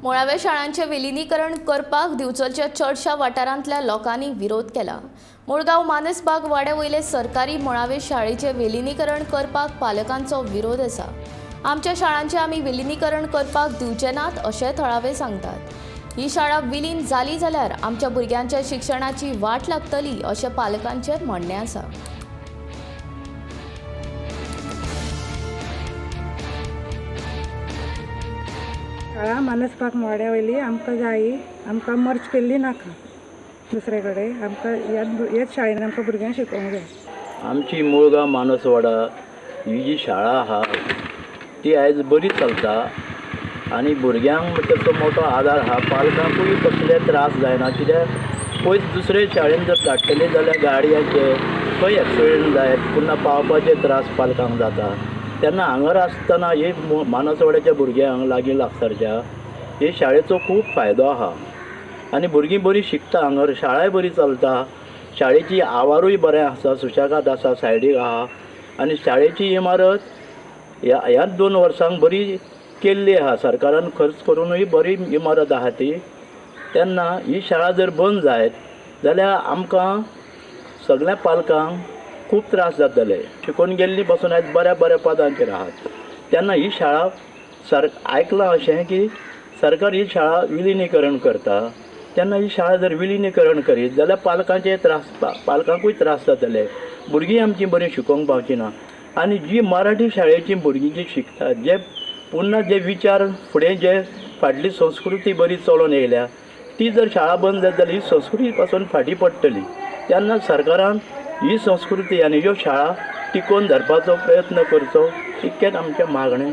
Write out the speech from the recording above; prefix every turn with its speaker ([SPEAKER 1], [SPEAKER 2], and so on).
[SPEAKER 1] मुळाव्या शाळांचें विलिनीकरण करपाक दिवचलच्या चडशा वाठारांतल्या लोकांनी विरोध केला. मुळगांव मानसबाग वाड्या वयले सरकारी मुळावे शाळेचें विलिनीकरण करपाक पालकांचो विरोध आसा. आमच्या शाळांचें आमी विलिनीकरण करपाक दिवचे नात अशें थळावे सांगतात. ही शाळा विलीन जाली जाल्यार आमच्या भुरग्यांच्या शिक्षणाची वाट लागतली अशें पालकांचें म्हणणें आसा.
[SPEAKER 2] शाळा मानसबाग वाड्या वयली आमकां जायी, आमकां मर्ज केल्ली नाका दुसरे कडेन. आमकां ह्याच शाळेन आमकां भुरग्यांक शिकोवंक जाय.
[SPEAKER 3] आमची मुळगांव मानसवाडा ही जी शाळा आहा ती आयज बरी चलता आनी भुरग्यांक तेचो मोठो आदार आहा. पालकांकूय कसले त्रास जायना, कित्याक पयस दुसरे शाळेन जर धाडटले जाल्यार गाडयांचे खंय एक्सिडंट जायत पुन्हा पावपाचे त्रास पालकांक जाता. तेन्ना हांगर आसतना हे मानसवाड्याच्या भुरग्यांक लागीं लागसारच्या हे शाळेचो खूब फायदो आहा आनी भुरगीं बरीं शिकता. हांगर शाळाय बरी चलता, शाळेची आवारूय बरें आसा, सुशेगाद आसा, सायडीक आहा आनी शाळेची इमारत ह्याच 2 वर्सांक बरी केल्ली आहा. सरकारान खर्च करुनूय बरी इमारत आहा ती. तेन्ना ही शाळा जर बंद जायत जाल्यार आमकां सगळ्या पालकांक खूब त्रास जातले. शिकून गेल्ली पासून आयज बऱ्या बऱ्या पदांचेर आहात. तेन्ना ही शाळा आयकलां अशें की सरकार ही शाळा विलिनीकरण करता. तेन्ना ही शाळा जर विलिनीकरण करीत जाल्यार पालकांचे त्रास पालकांकूय त्रास जातले, भुरगीं आमचीं बरीं शिकोवंक पावची ना. आनी जी मराठी शाळेची भुरगीं जी शिकतात, जे पुन्हा जे विचार फुडें जे फाटली संस्कृती बरी चलोवन येयल्या ती जर शाळा बंद जात जाल्यार ही संस्कृती पासून फाटीं पडटली. तेन्ना सरकारान ही संस्कृती आनी ह्यो शाळा टिकोवन धरपाचो प्रयत्न करचो, इतकेंच आमचें मागणें.